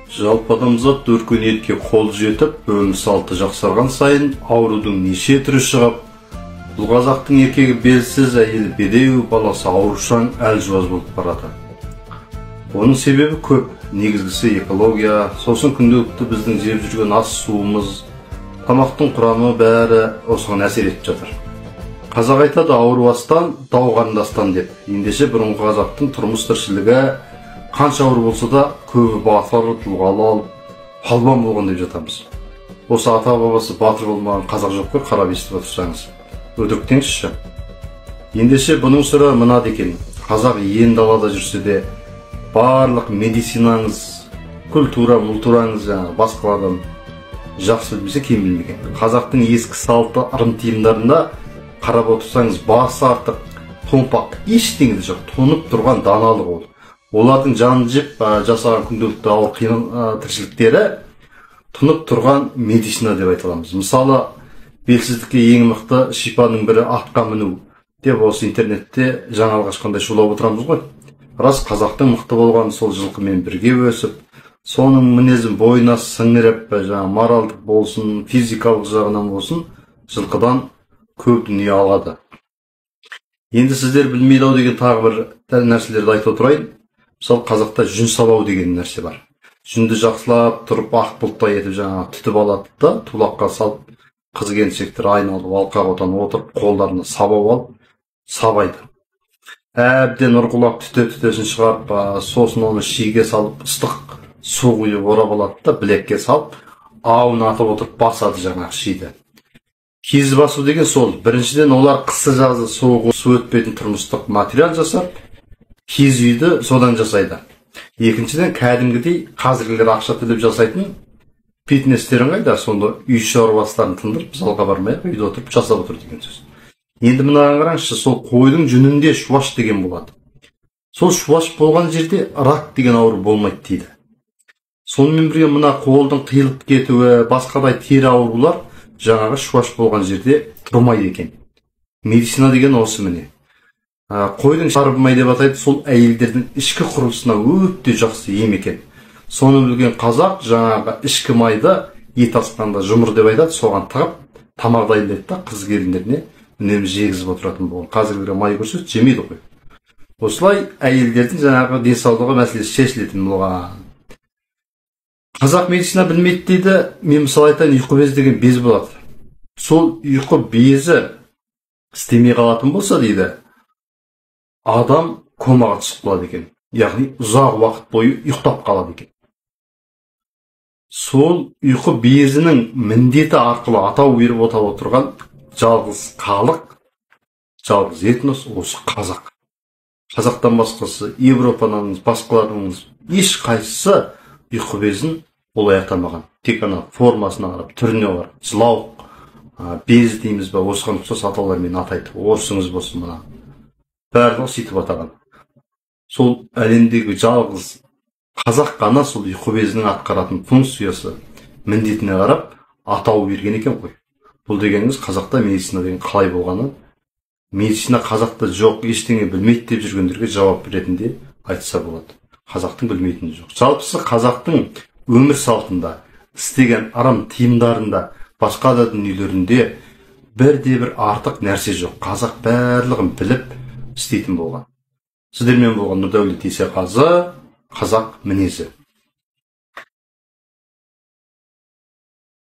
Жалпы адамзат өркениетке қол жетіп, өмір салты жақсарған сайын аурудың неше түрі шығып, бұл қазақтың еркегі белсіз, әйелі бедеу, баласы аурушаң, әлжуаз болып барады. Оның себебі көп, негізгісі экология, сосын күнделікті біздің жеп жүрген ас суымыз, тамақтың құрамы бәрі осыған әсер етіп жатыр. Қазақ айтады, ауру астан, дау қарындастан деп. Ендеше бұрынғы қазақтың тұрмыс тіршілігі қанша ауыр болса да көбі батыр, тұлғалы алып, палуан болған деп жатамыз. Осы ата-бабасы батыр болмаған қазақ жоқ қой, қарап естіп отырсаңыз. Өтіріктеңізші. Ендеше бұның сыры мынада екен. Қазақ ен далада жүрсе де барлық медицинаңыз, культура, мультураңыз жаңағы басқалардан жақсы білмесе кем білмеген. Қазақтың ескі салты ырым тыйымдарында қарап отырсаңыз басы артық томпақ ештеңе де жоқ, тұнып тұрған даналық ол. Олардың жанын жеп жасаған күнделікті ауыр қиын тіршіліктері тұнып тұрған медицина деп айта аламыз. Мысалы, белсіздікке ең мықты шипаның бірі атқа міну деп осы интернетте жаңалық ашқандай шулап отырамыз ғой. Рас, қазақтың мықты болғаны сол жылқымен бірге өсіп, соның мінезін бойына сіңіріп, жаңа моральдық болсын, физикалық жағынан болсын, жылқыдан көп дүние алады. Енді сіздер білмейді ау деген тағы бір нәрселерді айтып отырайын. Мысалы, қазақта жүн сабау деген нәрсе бар. Жүнді жақсылап тұрып, ақ бұлттай етіп жаңа түтіп алады да, тулаққа салып, қыз келіншектер айналып алқа қотан отырып, қолдарына сабау алып сабайды. Әбден ұрғылап түте-түтесін шығарып, сосын оны шиге салып, ыстық су құйып орап алады да, білекке салып, ауын атып отырып басады жаңағы шиді. Киіз басу деген сол. Біріншіден, олар қысы жазы суық су өтпейтін тұрмыстық материал жасап, киіз үйді содан жасайды. Екіншіден, кәдімгідей қазіргілер ақша төлеп жасайтын фитнестерін қайда, сонда үй шаруаларын тындырып, залға бармай ақ үйде отырып жасап отыр деген сөз. Енді мынаған қараңызшы, сол қойдың жүнінде шуаш деген болады. Сол шуаш болған жерде рак деген ауру болмайды дейді. Сонымен бірге мына қолдың қиылып кетуі, басқадай тері аурулар жаңағы шуаш болған жерде тұрмайды екен. Медицина деген осы міне. Қойдың шарбы май деп атайды, сол әйелдердің ішкі құрылысына өте жақсы ем екен. Соны білген қазақ жаңағы ішкі майды ет асқанда жұмыр деп айтады, соған тығып тамақ дайындайды да қыз келіндеріне үнемі жегізіп отыратын болған. Қазіргілер май көрсе жемейді ғой. Осылай әйелдердің жаңағы денсаулығы мәселесі шешілетін болған. Қазақ медицина білмейді дейді. Мен мысалы айтайын, ұйқы безі деген без болады. Сол ұйқы безі істемей қалатын болса дейді, адам комаға түсіп қалады екен. Яғни ұзақ уақыт бойы ұйықтап қалады екен. Сол ұйқы безінің міндеті арқылы атау беріп отап отырған жалғыз халық, жалғыз этнос осы қазақ. Қазақтан басқасы, Европадан басқалардың ешқайсысы ұйқы безін олай атамаған. Тек ана формасына қарап, түріне қарап, жылауық без дейміз ба, осыған ұқсас атаулармен атайды. Орысыңыз болсын мына. Барлығы сөйтіп атаған. Сол әлемдегі жалғыз қазақ қана сол ұйқы безінің атқаратын функциясы міндетіне қарап атау берген екен ғой. Бұл дегеніңіз қазақта медицина деген қалай болғаны, медицина қазақта жоқ, ештеңе білмейді деп жүргендерге жауап ретінде айтса болады. Қазақтың білмейтіні жоқ. Жалпысы қазақтың өмір салтында, істеген ырым тыйымдарында, басқа да дүниелерінде бірде бір артық нәрсе жоқ. Қазақ барлығын біліп істейтін болған. Сіздермен болған Нұрдәулет Есеқазы, Қазақ мінезі.